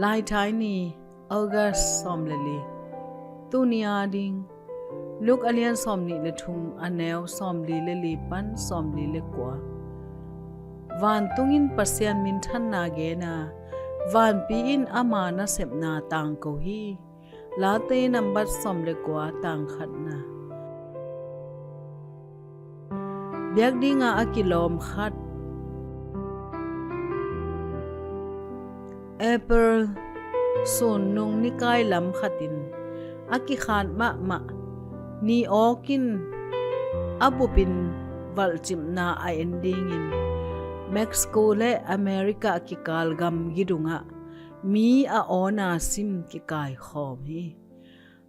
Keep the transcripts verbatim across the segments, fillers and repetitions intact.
Laithai ni, August sawm le li. Tuni a ding, Luke a lian sawm nih le thum, a neu sawm li le li pan sawm li le kua. Vantung in Pasian minthanna gen a, vanpi in ama nasepna tangko hi. Late nambat sawm le kua, tang khatna. Biak dinga a kilawm khat. April sun nung nikai lam khatin a kikhat mahmah ni awk in a bupin valhcimna a en dingin Mexico le America kikal gamgi dungah mi a awna sim kikaikhawm hi.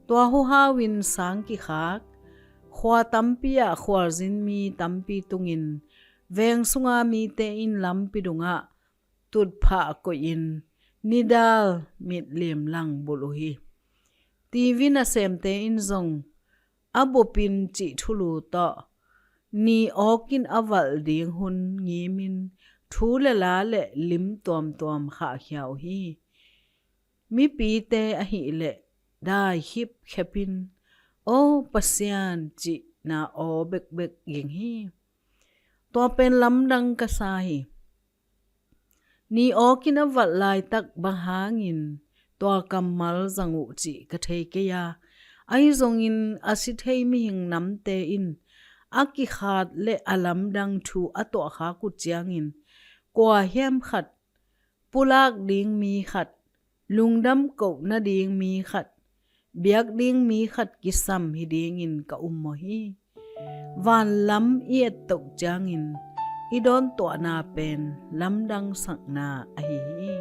Tua huhau in sang kikhak, khua tampi ah khualzin mi tampi tungin veng sunga mite in lampi dungah tutphah koihin nidal mitlim lang bulh uh hi. TV nasemte in zong a bupin cih thulu tawh ni awk in a valh ding hun ngimin thu le la le lim tuamtuam khahkhia uh hi. Mipite ahileh dai khipkhepin, "Aw Pasian," cihna aw bekbek ging hi. Tua pen lamdang ka sa hi. Ni awk in a valh laitak bang hangin tua kammal zang uh cih ka thei kei a, ahi zongin a si thei mihing namte in a kikhat le a lamdang thu a tuahkhak uh ciangin kua hiam khat pulak ding mi khat, lungdam koh nading mi khat, biak ding mi khat kisam hi dingin ka ummawh hi. Vanlam i ettoh ciangin i dawntuahna pen lamdang sakna ahi hi.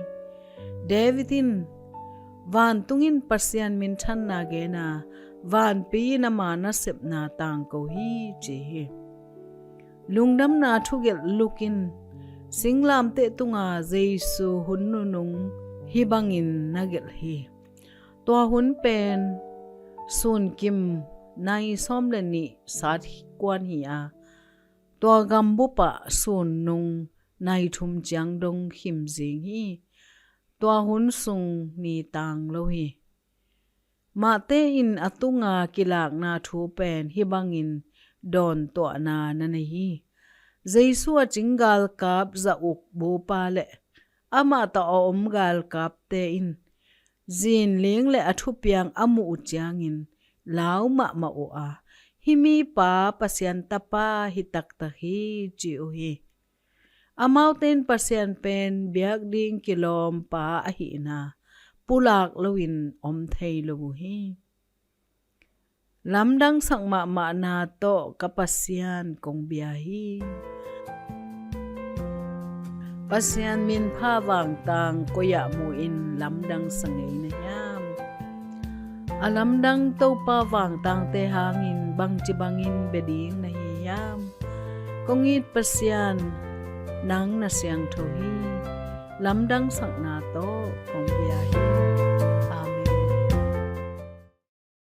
David in, "Vantung in Pasian minthanna gen a, vanpi in ama nasepna tangko hi," ci hi. Lungdamna thugelh Luke in singlamteh tunga Jesu hun nunung hih bangin na gelh hi. Tua hun pen sunkim nai sawm le nih sat kuan hi a, tua gambup ah sun nung nai thum ciang dong khim zing hi. Tua hun sung ni tang lo hi. Mahte in a tunga kilakna thu pen hih bangin dawntuahna na nei hi. Jesu a cing galkap za uk bupa le amah tawh a om galkapte in zinling le a thupiang a muh uh ciangin lau mahmah uh a, "Hih mipa Pasian Tapa hi taktak hi," ci uh hi. Amaute in Pasian pen biak ding kilawmpa ahihna pulak loin om thei lo uh hi. Lamdangsak mahmahna tawh ka Pasian kong bia hi. Pasian minpha vangtang koi-ah mu-in lamdangsa ngei na hiam? A lamdang Topa vangtangte hangin bangci bangin bia ding na hi hiam? Kong it Pasian, nang na siangtho hi. Lamdangsakna tawh kong bia hi.